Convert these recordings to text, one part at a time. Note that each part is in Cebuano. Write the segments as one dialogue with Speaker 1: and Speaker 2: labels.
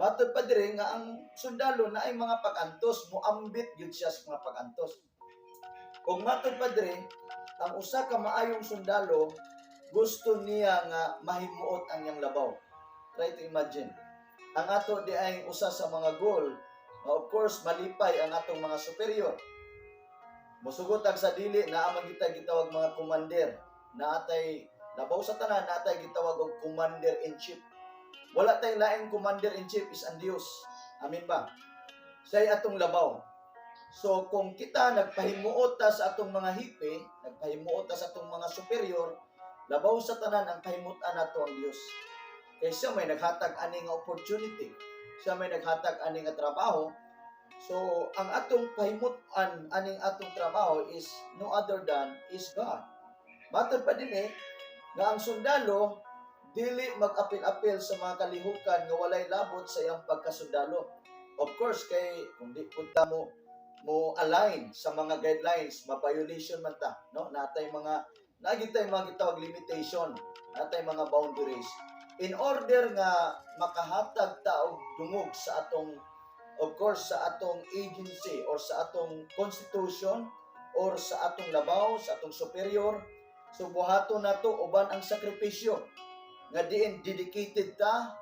Speaker 1: Matod pa diri nga ang sundalo naay mga pag-antos, moambit gyud siya sa mga pag-antos. Ug matod pa diri, ang usa ka maayong sundalo, gusto niya nga mahimuot ang iyang labaw. Try to imagine. Ang ato diay usa sa mga goal, nga of course malipay ang atong mga superior. Musugot ang sa dili naa man kita gitawag mga commander, naatay labaw sa tanan, naatay gitawag og commander in chief. Wala tay laing commander in chief is ang Dios. Amen ba? Siya'y atong labaw. So kung kita nagpahimuot ta sa atong mga hepe, nagpahimuot ta sa atong mga superior, labaw sa tanan ang pahimutan nato ang Dios. Kay siya may naghatag ani nga opportunity. Siya may naghatag ani nga trabaho. So ang atong pahimutan aning atong trabaho is no other than is God. Matod pa dinhi nga ang sundalo dili mag-apil-apil sa mga kalihukan nga walay labot sa iyang pagkasundalo. Of course, kay kung di pud ta mo align sa mga guidelines, ma-violation man ta, no? Natay mga nagi tay mga gitawag limitation, natay mga boundaries. In order nga makahatag ta og dungog sa atong, of course, sa atong agency or sa atong constitution or sa atong labaw, sa atong superior, so buhaton nato uban ang sakripisyo nga diin dedicated ta,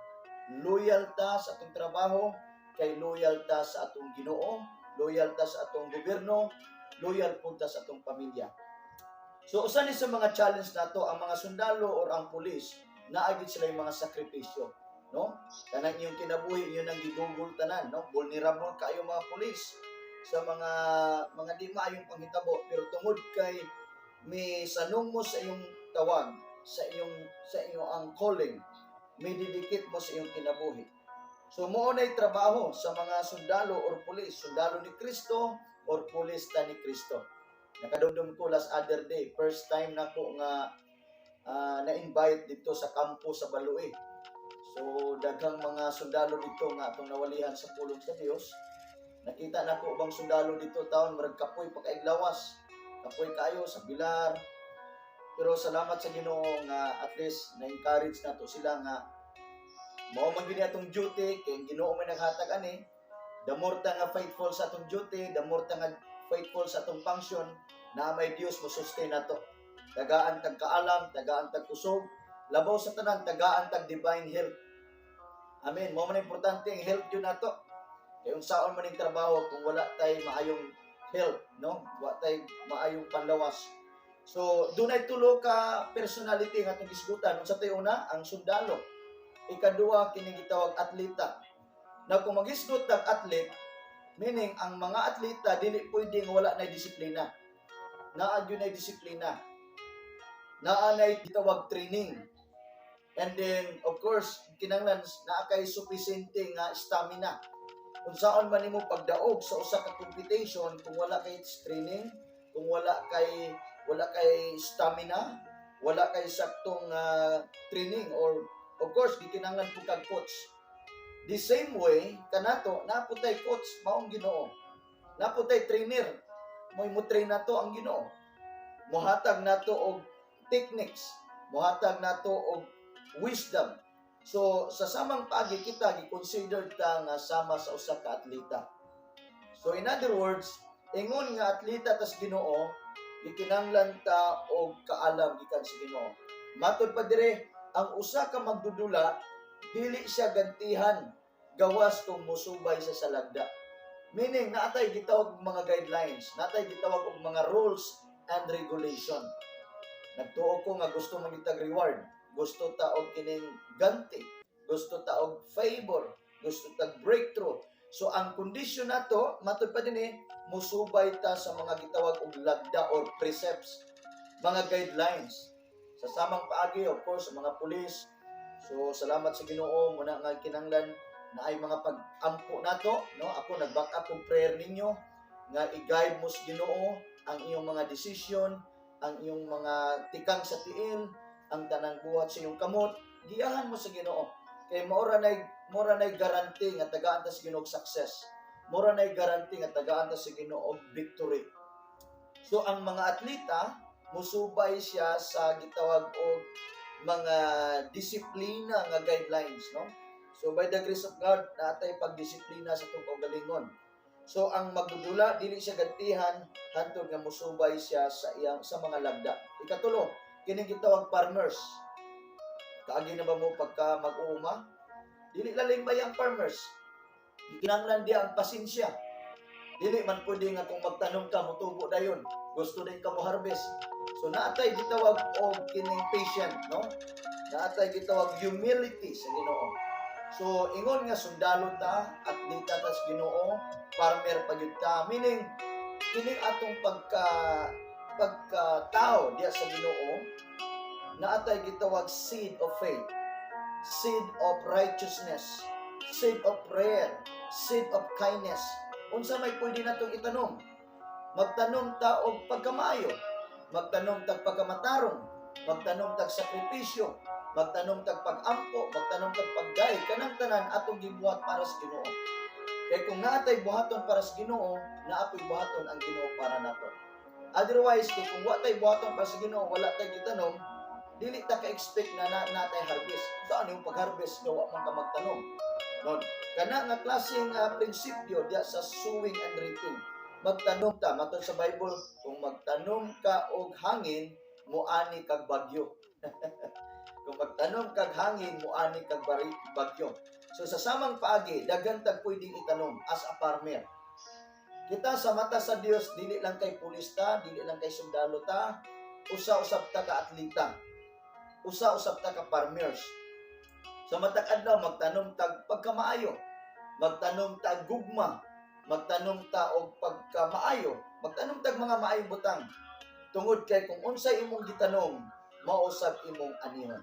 Speaker 1: loyal ta sa atong trabaho, kay loyal ta sa atong Ginoo, loyal ta sa atong gobyerno, loyal pud ta sa atong pamilya. So usa ni sa mga challenge nato, ang mga sundalo or ang pulis, naa gyud sila yung mga sakripisyo, no? Kanang iyong kinabuhi yun ang gigugol tanan, no? Vulnerable kaayo mga pulis sa mga di maayong panghitabo, pero tungod kay may sanong mo sa iyong tawag, sa iyong ang calling, may dedicate mo sa iyong kinabuhi. So mao nay trabaho sa mga sundalo or pulis, sundalo ni Kristo or pulis ta ni Kristo. Nakadumdum ko last other day, first time nako nga na-invite dito sa kampo sa Baloi. So daghang mga sundalo dito nga atong nawalihan sa pulong sa Dios. Nakita nako ubang sundalo dito taon murag kapoy pa kaayog lawas. Kapoy kaayo sa bilar. Pero salamat sa Ginoo nga at least na-encourage nato sila nga mao man gyud atong duty kay ang Ginoo may naghatag ani. The more ta nga faithful sa atong duty, the more ta nga faithful sa atong function, na may Dios mo sustain nato. Tagaan tag kaalam, tagaan tag kusog, labaw sa tanan tagaan tag divine health. Amen. Mao man importante ang health yun nato. Kay unsaon man ning trabaho kung wala tay maayong health, no? Wa tay maayong panlawas. So, dunay tulo ka personality nga atong gisgutan. Unsa tay una? Ang sundalo. Ikaduha, kini gitawag atleta. Na kung magisgot tag athlete, meaning ang mga atleta dili pwede nga wala na disiplina. Naa gyud nay disiplina. Naa nay gitawag training. And then, of course, kinahanglan naa kay sufficiente nga stamina. Unsaon man nimo pagdaog sa usa ka competition kung wala kay training, kung wala kay stamina, wala kay saktong training or of course gikinahanglan pud kag coach. The same way kanato, naa pud tay coach, maong Ginoo. Naa pud tay trainer, mo'y mo train nato ang Ginoo. Mohatag nato og techniques, mohatag nato og wisdom. So sa samang paagi kita gi-consider ta nga sama sa usa ka atleta. So in other words, ingon nga atleta tas Ginoo, gikinahanglan ta og kaalam gikan sa Ginoo. Matod pa dire, ang usa ka magdudula dili siya gantihan gawas kung musubay sa lagda. Meaning, naatay gitawag mga guidelines, naatay gitawag og mga rules and regulation. Nagtuo ko nga gusto man kitag reward, gusto ta og kining ganti, gusto ta og favor, gusto tag breakthrough. So ang kondisyon nato, matod pa dinhi, musubay ta sa mga gitawag og lagda or precepts, mga guidelines. Sa samang paagi, of course, sa mga pulis. So salamat sa Ginoo muna nga kinanglan na ay mga pag-ampo nato, no? Ako nag-back up og prayer ninyo nga i-guide mo sa Ginoo ang iyong mga decision, ang iyong mga tikang sa tiil, ang tanang buhat sa iyong kamot, giyahan mo sa Ginoo. Kay mora nay guarantee nga tagaan ta sa Ginoo og success. Mora nay guarantee nga tagaan ta sa Ginoo og victory. So ang mga atleta musubay siya sa gitawag og mga disiplina nga guidelines, no? So by the grace of God, naa tay pagdisiplina sa atong kaugalingon. So ang magdudula, dili siya gantihan hantod nga musubay siya sa iyang sa mga lagda. Ikatulo, kining gitawag farmers. Kaagi na ba mo pagka mag-uuma? Dili lalim ba ang farmers? Gikinahanglan diya ang pasensya. Dili man pwede nga kung magtanom ka, mutubo dayon. Gusto din ka mo harvest. So naa tay gitawag og kining patient, no? Naa tay gitawag humility sa Ginoo. So ingon nga sundalo ta, atleta ta sa Ginoo, farmer pa gyud ta, meaning kining atong pagka tao diya sa Ginoo, naa tay gitawag seed of faith, seed of righteousness, seed of prayer, seed of kindness. Unsa may pwede natong itanom? Magtanom ta og pagkamaayo, magtanom tag pagkamatarong, magtanom tag sakripisyo, magtanom tag pag-ampo, magtanom tag paggay, kanang tanan atong gibuhat para sa Ginoo. Kay kung naa tay buhaton para sa Ginoo, naa poy buhaton ang Ginoo para nato. Otherwise, kay kung wa tay buhaton para sa Ginoo, wala tay gitanom, dili ta ka-expect na naa tay harvest. Saan yung pag-harvest nga wa man ka magtanom? No, kana nga klaseng prinsipyo diya sa sowing and reaping. Magtanom ta, matod sa Bible, kung magtanom ka og hangin, muani kag bagyo. Kung magtanom kag hangin, muani kag bagyo. So sa samang paagi, daghan tag pwedeng itanom as a farmer. Kita sa mata sa Dios, dili lang kay pulis ta, dili lang kay sundalo ta, usa usab ta ka atleta. Usa usab ta ka farmers. Sa matag adlaw, magtanom tag pagkamaayo, magtanom tag gugma, magtanom ta og pagkamaayo, magtanom tag mga maayong butang. Tungod kay kung unsay imong gitanom, mao usab imong anihon.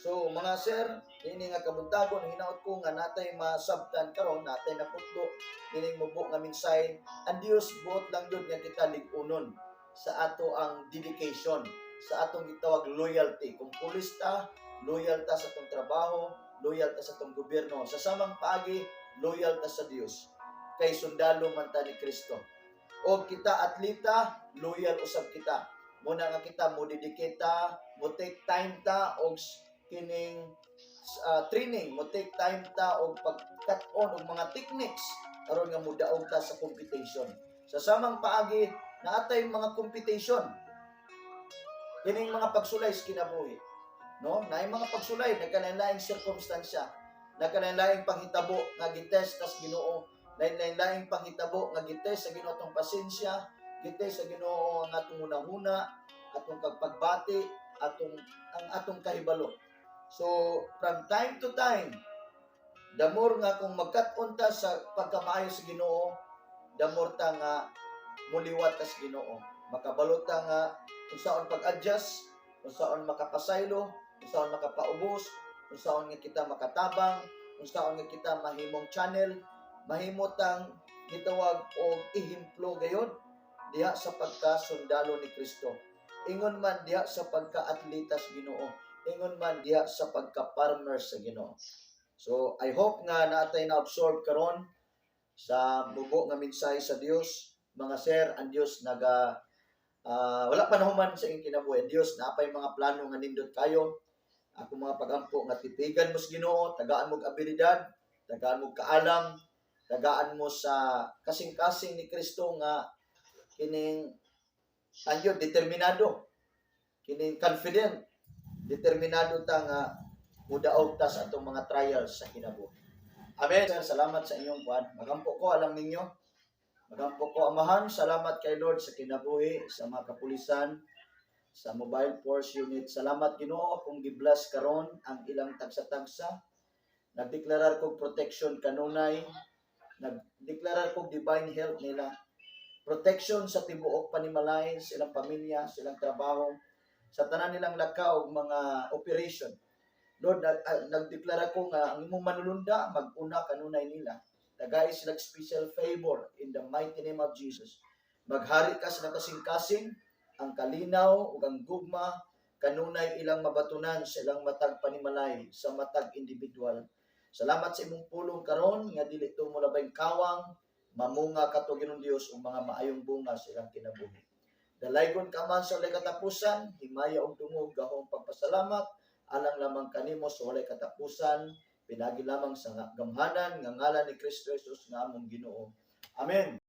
Speaker 1: So mga sir, ini nga kabuntagon, hinaot ko nga naa tay masabtan karon, naa tay naputlo nining mubo nga mensahe. Ang Dios buot lang gyud nga kita lig-unon sa ato ang dedication, sa atong gitawag loyalty. Kung pulis ta, loyal ta sa atong trabaho, loyal ta sa atong gobyerno. Sa samang paagi, loyal ta sa Dios. Kay sundalo man ta ni Kristo. O kita atleta, loyal usab kita. Muna nga kita mo dedicate ta, mo take time ta og kining training, mo take time ta og pagkat-on og mga techniques aron nga mudaog ta sa competition. Sa samang paagi, naa tay mga competition. Kining mga pagsulay sa kinabuhi. No? Naay mga pagsulay, nagkalain-laing sirkumstansya, nagkalain-laing panghitabo nga gitest tas Ginoo, lain-laing panghitabo nga gitest sa Ginoo atong pasensya, gitest sa Ginoo ang atong hunahuna, atong pagbati, atong ang atong kahibalo. So, from time to time, the more nga kung magkat-on ta sa pagkamaayo sa Ginoo, the more ta nga muliwat ta sa Ginoo. Makabalo ta nga kung saon pag-adjust, kung saon makapasaylo, kung saon makapaubos, kung saon nga kita makatabang, kung saon nga kita mahimong channel, mahimo tang gitawag og ehemplo gayod diha sa pagkasundalo ni Kristo. Ingon man diha sa pagka-atleta sa Ginoo, ingon man diha sa pagka-farmer sa Ginoo. So I hope nga naa tay na-absorb karon sa mubo nga mensahe sa Dios. Mga sir, ang Dios naga wala pa nahuman sa inyong kinabuhi. Ang Dios naa pay mga plano nga nindot kayo. Ako mga pagampo nga tipigan mo sa Ginoo, tagaan mo og abilidad, tagaan mo og kaalam, tagaan mo sa kasing-kasing ni Kristo nga kining anyo determinado, kining confident, determinado ta nga mudaog ta sa atong mga trials sa kinabuhi. Amen. Sir, salamat sa inyong kuan. Magampo ko alang ninyo. Magampo ko, Amahan, salamat kay Lord sa kinabuhi, sa mga kapulisan, sa Mobile Force Unit. Salamat, Ginoo, kung gibless karon ang ilang tagsa-tagsa. Nagdeklarar kog protection kanunay. Nagdeklarar kog divine health nila. Protection sa tibuok panimalay, sa ilang pamilya, sa ilang trabaho, sa tanan nilang lakaw og mga operation. Lord, nagdeklara ko nga ang imong manulunda maguna kanunay nila. Tagay sila special favor in the mighty name of Jesus. Maghari ka sa kasing-kasing, ang kalinaw ug ang gugma kanunay ilang mabatunan sa ilang matag panimalay, sa matag individual. Salamat sa imong pulong karon nga dili to molabay kawang, mamunga kato, Ginoong Dios, og mga maayong bunga sa ilang kinabuhi. Dalaygon ka man sa walay katapusan, himaya og dungog, gahom, pagpasalamat alang lamang kanimo sa walay katapusan. Pinagi lamang sa gamhanan nga ngalan ni Kristo Jesus nga among Ginoo. Amen.